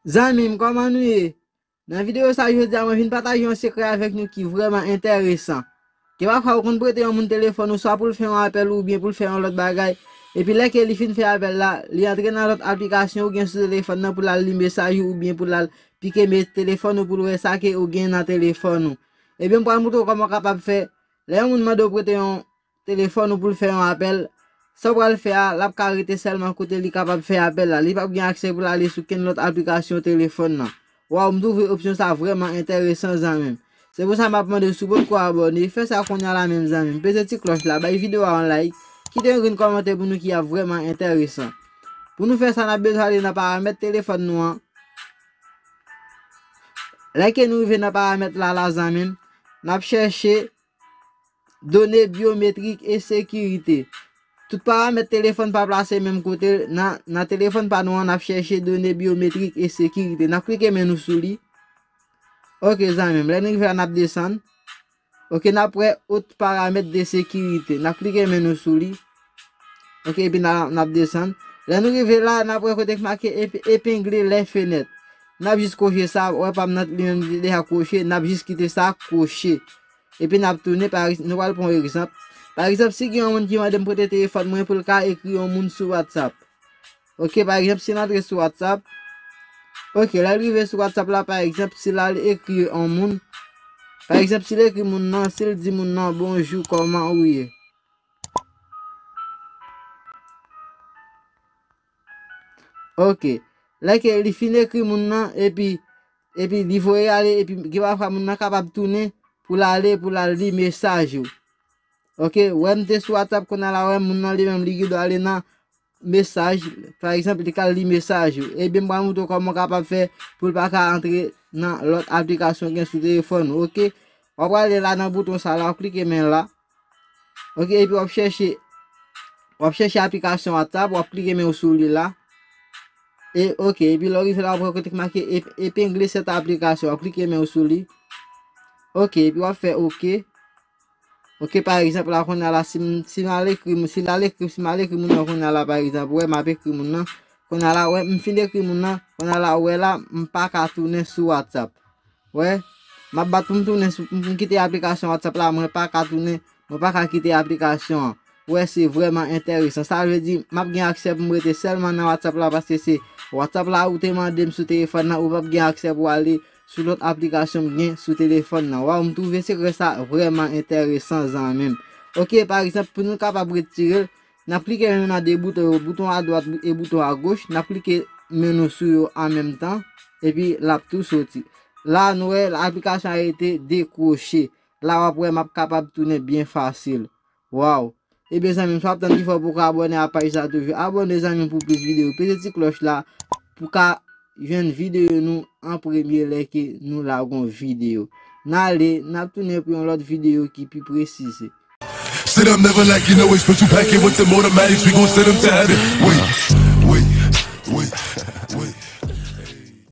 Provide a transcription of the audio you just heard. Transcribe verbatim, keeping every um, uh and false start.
Zanmi m, kòman nou ye? Nan videyo sa jodi a, mwen vin pataje yon sekrè avèk nou ki vrèman enteresan. Gen pafwa ou konn prete yon moun telefòn ou swa pou l fè yon apèl oubyen pou l fè yon lòt bagay. Epi lè ke li fin fè apèl la, li antre nan lòt aplikasyon ou gen sou telefòn nan pou l al li mesaj ou oubyen pou l al pike me telefòn ou pou l wè sa ke ou gen nan telefòn ou. Ebyen, m pral montre w kòman w kapab fè lè yon moun mande w prete yon telefòn ou pou l fè yon apèl, sa w pral fè a, l ap ka rete sèlman kote li kapab fè apèl la. Li p ap gen aksè pou l ale sou kenn lòt aplikasyon telefòn nan. Waw, m twouve opsyon sa vrèman enteresan, zanmi m. Se pou sa m ap mande w si w potko abòne, fè sa kounye a la menm, zanmi m. Peze ti klòch la, bay videyo a yon like, kite yon grenn kòmantè pou nou ki ap vrèman enteresan. Pou nou fè sa, n ap bezwen ale nan paramèt telefòn nou an. Lè ke nou rive nan paramèt la, la, zanmi m, n ap chèche done byometrik e sekirite. Tout paramèt telefòn pa plase menm kote. Nan, nan telefòn pa nou an, n ap chèche done byometrik e sekirite. N ap klike men nou sou li. Ok, zanmi m, lè n rive la, n ap desann. Ok, n ap wè autres paramètres de sécurité. N ap klike men nou sou li. Ok, epi n a, n ap desann. Lè nou rive la, n ap wè kote k make ep-, épingler les fenêtres. N ap jis koche sa, wè pa m nan li menm li deja koche, n ap jis kite sa koche. Epi n ap tounen, pa egz-, nou pral pran yon egzanp. Pa egzanp, si gen yon moun ki mande m prete telefòn mwen pou l ka ekri yon moun sou WhatsApp. Ok, pa egzanp, si n antre sou WhatsApp, ok, lè l rive sou WhatsApp la, pa egzanp, si l al ekri yon moun, pa egzanp, si l ekri moun nan, si l di moun nan, "Bonjou, kòman ou ye?" Ok. Lè ke li fin ekri moun nan, epi, epi li voye ale, epi gen pafwa moun nan kapab tounen pou l ale, pou l al li mesaj ou. Ok, wè m te sou WhatsApp kounye a la, wè moun nan li menm li gen dwa ale nan mesaj, pa egzanp, li ka li mesaj ou. Ebyen, m pral montre w kòman w kapab fè pou l pa ka antre nan lòt aplikasyon w gen sou telefòn ou, ok? W ap prale la nan bouton sa la, w ap klike men la. Ok, epi w ap chèche, w ap chèche aplikasyon WhatsApp, w ap klike men w sou li la. E, ok, epi lè w rive la, w ap wè kote k make ep-, épingler cette application, w ap klike men w sou li. Ok, epi w ap fè ok. Ok, pa egzanp, la, kounye a la, si m, si m al ekri, si l al ekri, si m al ekri moun nan, kounye a la, pa egzanp, wè, m ap ekri moun nan, kounye a la, wè, m fin ekri moun nan, kounye a la, wè la, m pa ka tounen sou WhatsApp. Wè, m ap bat pou m tounen sou, pou m kite aplikasyon WhatsApp la, mwen pa ka tounen, mwen pa ka kite aplikasyon an. Wè, se vrèman enteresan. Sa vle di, m ap gen aksè pou m rete sèlman nan WhatsApp la, paske se WhatsApp la ou te mande m sou telefòn nan, ou p ap gen aksè pou ale sou lòt aplikasyon m gen sou telefòn nan. Waw, m twouve sekrè sa vrèman enteresan, zanmi m. Ok, pa egzanp, pou nou kapab retire l, n ap klike men nou nan de bouton yo, bouton adwat e bouton agoch, n ap klike men nou sou yo an menm tan, epi l ap tou soti. La, nou wè, aplikasyon a rete dekwoche. La, w ap wè, m ap kapab tounen byen fasil. Waw! Ebyen, zanmi m, si w ap tann ki fè w poko abòne a paj sa toujou, abòne, zanmi m, pou plis videyo. Peze ti klòch la pou ka jwenn videyo nou an premye lè ke nou lage yon videyo. N ale, n ap tounen pou yon lòt videyo ki pi presize. Sit up, never lack, you know, express you packing with them automatics, we gon' send them to heaven. Wait, wait, wait.